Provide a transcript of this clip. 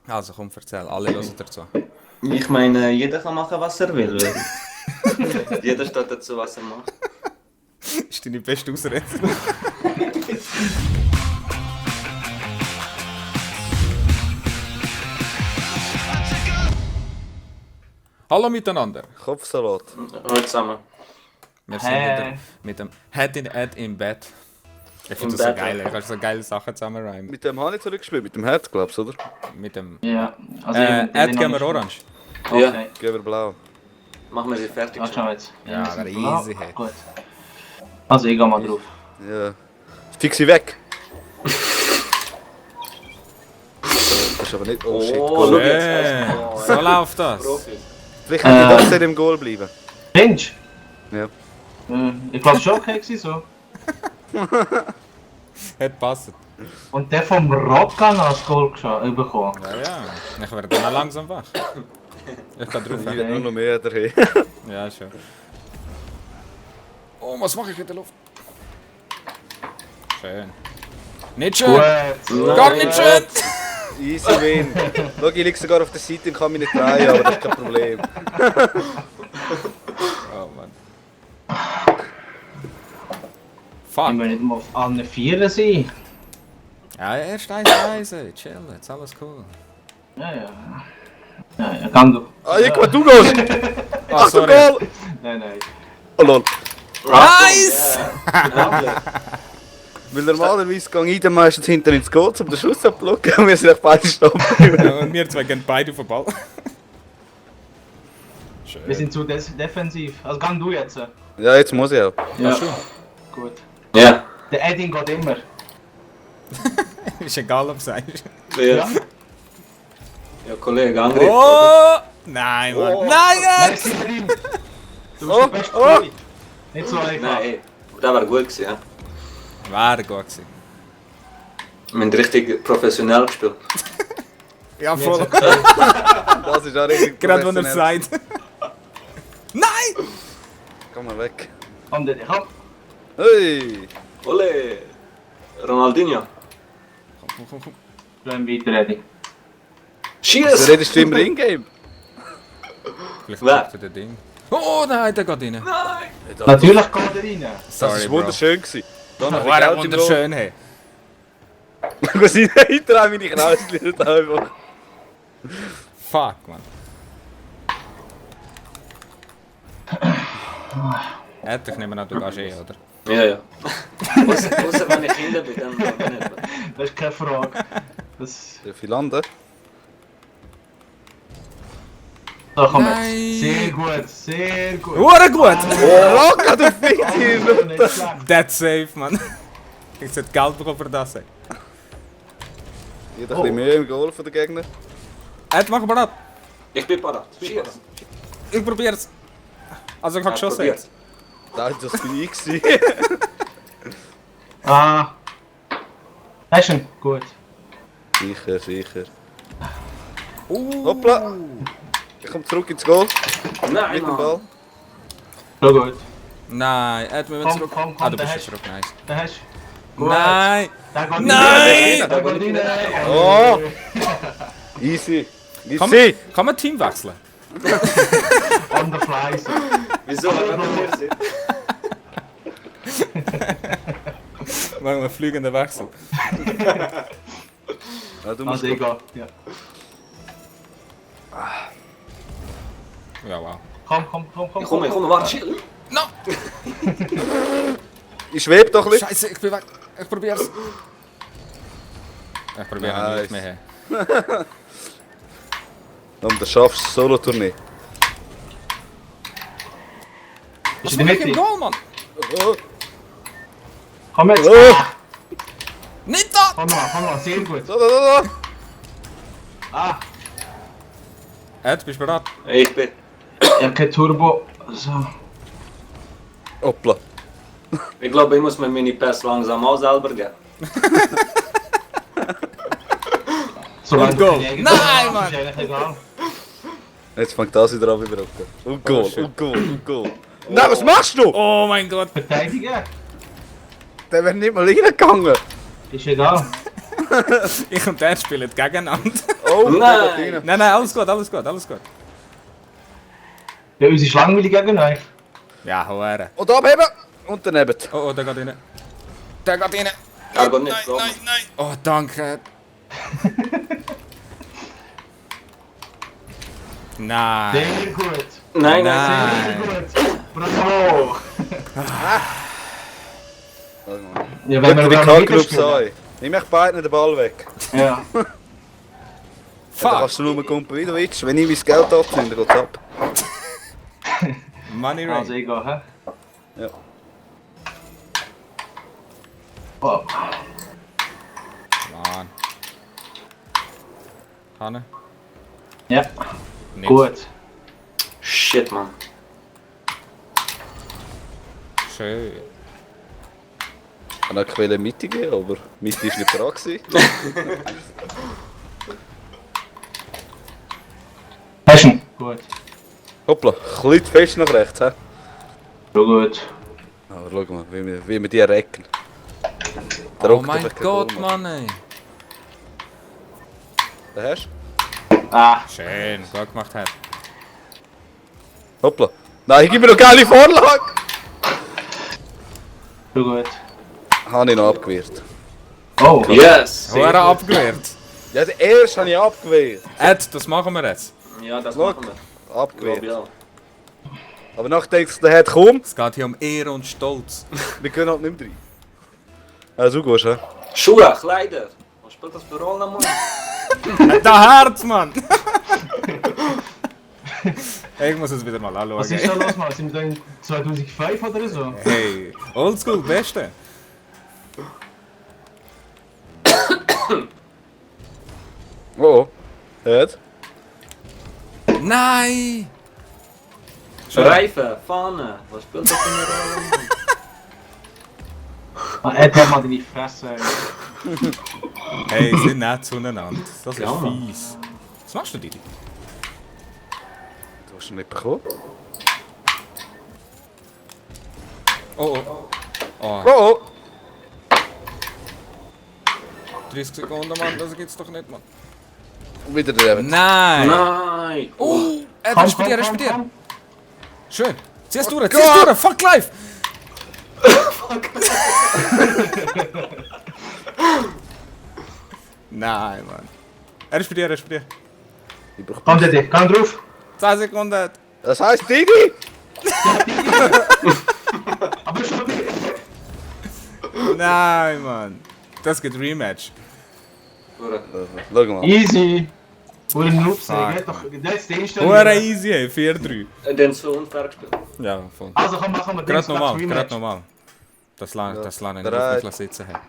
Also komm, erzähl, alle hören dazu. Ich meine, jeder kann machen, was er will. Jeder steht dazu, was er macht. Das ist deine beste Ausrede. Hallo miteinander. Kopfsalat. Heute zusammen. Wir sind wieder mit dem Head in Head im Bett. Ich finde das so Bett, geil, ja. ich kann so geile Sachen zusammenreimen. Mit dem habe ich zurückgespielt, mit dem Herz, glaubst du, oder? Mit dem... Ja, also Ed geben wir orange. Okay. Ja. Gehen wir blau. Machen wir sie fertig. Ja, schau jetzt. Ja, wir aber sind easy, blau. hey. Gut. Also ich geh mal drauf. Ja. Fix sie weg! Das ist aber nicht... Oh shit, Oh, Goal. schau jetzt. Oh, so läuft das. Profis. Vielleicht hätte ich doch im Goal bleiben. Findest Ja. du? Ich glaube schon okay gewesen, so. Hat passt. Und der vom Rocker noch das Goal bekommen. Ja, ja. Ich werde dann auch langsam wach. Ich kann drauf. Ich will nur noch mehr dahin. Ja, schon. Oh, was mache ich in der Luft? Schön. Nicht schön! Gut. Gar nicht schön! Easy win. Schau, ich liege sogar auf der Seite und kann mich nicht drehen, aber das ist kein Problem. Oh Mann. Ich Fuck. will nicht mal auf allen Vieren sein. Ja, erst eins, chill, jetzt alles cool. Ja, ja. Ja, ja, kann du. Ah, ich guck, du gehst! Ah, Ach, du sorry. Goal! Nein, nein. Oh lol. Nice! Ja. Weil normalerweise gehe ich dann meistens hinten ins Goal, um den Schuss abzublocken und wir sind echt beide stoppen. Ja, und wir zwei gehen beide auf den Ball. Schön. Wir sind zu defensiv. Also gang du jetzt. Ja, jetzt muss ich auch. Ja. schon. Gut. Ja. Der Edding geht immer. Ist egal, ob du sagst. Ja. Ja, Kollege, Angriff. Oh! Nein, Mann. Oh. Nein, Nein, jetzt! sind wir ihm. Du Oh, bist der beste oh. Goalie. Nicht so einfach. Nein, ey. Das war gut gewesen, ja. Wäre gut gewesen. Wir haben richtig professionell gespielt. Ja, voll. Das ist auch richtig Gerade wenn er professionell. sagt. Nein! Komm mal weg. Komm, der komm. Hey! Ole! Ronaldinho. Komm, komm, komm. Bleiben weiter, Edding. Du Schieß! redest du im Ring-Game? Vielleicht Wer? macht er das Ding. Oh nein, der geht rein. Natürlich geht er rein. Das Sorry, war wunderschön. Gewesen. Da noch War Geld im wunderschön, hey. Goal. Wir sind hinter meine Knausli nicht einfach. Fuck, man. Ich nehme an, du gehst eh, oder? Ja, ja. Außer wenn ich Kinder bin, dann nicht. Das ist keine Frage. Das... Darf ich landen? So, komm Nein. jetzt. Sehr gut, sehr gut. Hure gut! Oh, Rocker, du Fick! Also, nicht schlecht. That's safe, man. Ich sollte Geld bekommen für das. Ey. Jeder ein bisschen mehr im Goal von den Gegner. Mach mal ab. Ich bin parat. Schieß! Ich probier's. Also ich hab geschossen probier. jetzt. Nein, das bin ich gewesen. Ah. Hast du ihn? Gut. Sicher, sicher. Uh. Hoppla! Ich komme zurück ins Goal Nein, mit dem Ball. So gut. Nein, wir müssen Komm, zurück. komm, Ah, du den bist hast schon zurück, nice. Den hast du. Gut. Nein! Der geht Nein! rein. Der geht rein. Oh. Easy. Kann, Easy! kann man Team wechseln? On the fly. So. Wieso? Wenn wir sind. Machen wir einen fliegenden Wechsel. Ja, du musst Also egal. Ja. Ja, wow. Komm. Komm, warte, chill. No! Ich schwebe doch ein bisschen. Scheiße, ich bin weg. Ich probier's. Ich probiere Nice. nicht mehr. Und das schaffst du Solo-Tournee. Was in der mach ich im Mitte. Goal, Mann? Oh. Komm jetzt. Oh. Nicht da! Komm mal. Sehr gut. Da. Ah. Ed, bist du bereit? Ich bin. Ich hab kein Turbo. So. Hoppla. Ich glaube, ich muss mir meine Pässe langsam auch selber geben. Solange Und du Goal. keine eigene Nein, Turbo hast, Mann. ist eigentlich egal. Jetzt fängt das wieder an, wie wir Und Goal, schön. und Goal, und Goal. Nein, was machst du? Oh mein Gott! Verteidigen. Der wäre nicht mal reingegangen. Ist egal. Ich und der spielen gegeneinander. Oh, Nein. der geht rein. Nein, alles gut, alles gut, alles gut. Ja, uns ist langweilig gegen euch. Ja, Hure. Und abheben! Und daneben. Oh, der geht rein. Der geht rein. Er geht nicht, glaub Nein, mir. nein. Oh, danke. Nein. Sehr gut. Nein, nein, Nein. Sehr gut. Bravo. Ja, Wenn wir die noch K-Group weiterspielen. sein. Nimm mich beiden den Ball weg. Ja. Dann Fuck. kannst du nur kumpen, wie du willst. Wenn ich mein Geld abzünde, geht's ab. Money Also Ray. ich gehe, hä? Ja. Oh. Mann. Hanne? Ja, Nicht. gut. Shit, man. Schön. Ich wollte eine Mitte geben, aber Mitte war nicht dran. gewesen. Hast du ihn? Gut. Hoppla, ein bisschen fest nach rechts. He? So gut. Aber schau mal, wie wir die recken. Der Oh rockt mein einfach kein Gott, Goal, Mann. Mann, ey. Den hast Ah, Schön, gut gemacht hat. du? Hoppla. Nein, gib mir noch geile Vorlage! so gut. Habe ich noch abgewehrt. Oh, Yes! Hure abgewehrt. Ja, den ersten habe ich abgewehrt. Ed, das machen wir jetzt. Ja, das Look. machen wir. Abgewehrt. Glaub ich auch. Aber nachher denkst du, der hat komm, Es geht hier um Ehre und Stolz. wir können halt nicht mehr rein. Also du gehst, hä? Schuhe, Kleider. Was spielt das für Rolle, Mann? Da Herz, Mann! Ich muss es wieder mal was ist anschauen. da los, Mann? Sind wir da in 2005 oder so? Hey, Oldschool, Beste. Oh. Ed? Nein! Reifen, Fahne. Was spielt das für eine Rolle, Mann? Ah, Ed hat mal deine Fresse. Hey, sind nett zueinander. Das ist Ja, Mann. fies. Was machst du, Didi? Du hast ihn nicht bekommen. Oh, oh. Oh, Oh, oh. 30 Sekunden, Mann, das gibt's doch nicht, Mann. Und wieder daneben. Nein! Nein! Oh, Komm, respektier, komm, respektier. komm. Schön. Zieh's durch, zieh's durch, fuck life! Nein, Mann. Respektier, respektier. Ich brauch- Komm, Didi, komm drauf. 10 Sekunden. Das heisst Didi? Aber schon Didi. Nein, Mann. Das geht Rematch. Schau mal. Easy. Wurde ein Noob Fuck, sein, geht doch. Der ist der erste. Hure easy, ey. 4-3. Den so unfair gespielt. Ja, voll. Also komm, machen wir Gerade das nochmal, Rematch. gerade nochmal. Das lange Ja, ich drei. nicht sitzen haben.